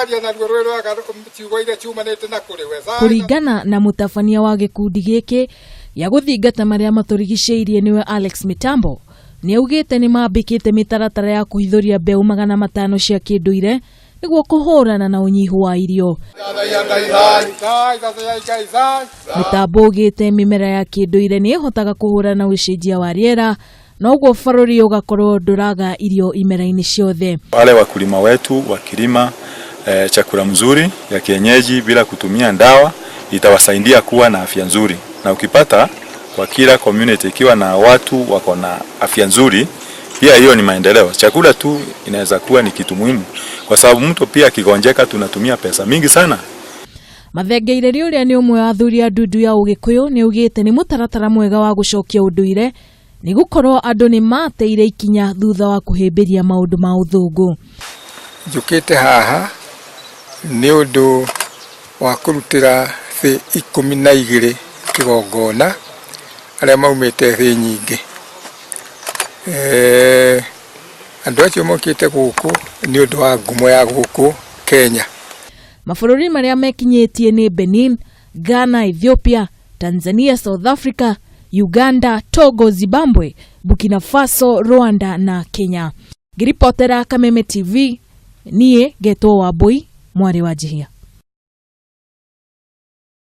Ũkaria naruo rwĩ rwega ciugo iria ciumanĩte na kũrĩ we. Kũringana na mũtabania wa gĩkundi gĩkĩ gĩa gũthingata marĩa matũrigicĩirie nĩwe Alex Mitambo, nĩ augĩte nĩ mambĩkĩte mĩtaratara ya kũhithũria mbeũ 500 cia kĩndũire nĩguo kũhũrana na ũnyihu wa irio. Mĩtambo ugĩte mĩmera ya kĩndũire nĩ ĩhotaga kũhũrana na ũcenjia wa rĩera noguo bũrũri ũgakorwo ndũraga irio imera-inĩ ciothe. Wale wakulima wetu wakilima chakula mzuri ya kienyeji bila kutumia ndawa itawasaidia kuwa na afya nzuri, na ukipata kwa kila community ikiwa na watu wako na afya nzuri, pia hiyo ni maendeleo. Chakula tu inaweza kuwa ni kitu muhimu, kwa sababu mtu pia akigonjeka tunatumia pesa mingi sana. Mathenge Ireri ũrĩa nĩ ũmwe wa athuri a ndundu ya Ũgĩkũyũ nĩ augĩte nĩ mũtaratara mwega wa gũcokia ũndũire nĩ gũkorwo andũ nĩ mateire ikinya thutha wa kũhĩmbĩria maũndũ ma ũthũngũ. Njũkĩte haha nĩ ũndũ wa kũrutĩra thĩ 12 kĩgongona arĩa maumĩte thĩ nyingĩ. Andũ acio mokĩte gũkũ nĩ ũndũ wa ngumo ya gũkũ Kenya. Mabũrũri marĩa mekinyĩtie nĩ Benin, Ghana, Ethiopia, Tanzania, South Africa, Uganda, Togo, Zimbabwe, Burkina Faso, Rwanda na Kenya. Ngĩribotera Kameme TV, niĩ ngetwo Wambui, mwarĩ wa Njihia.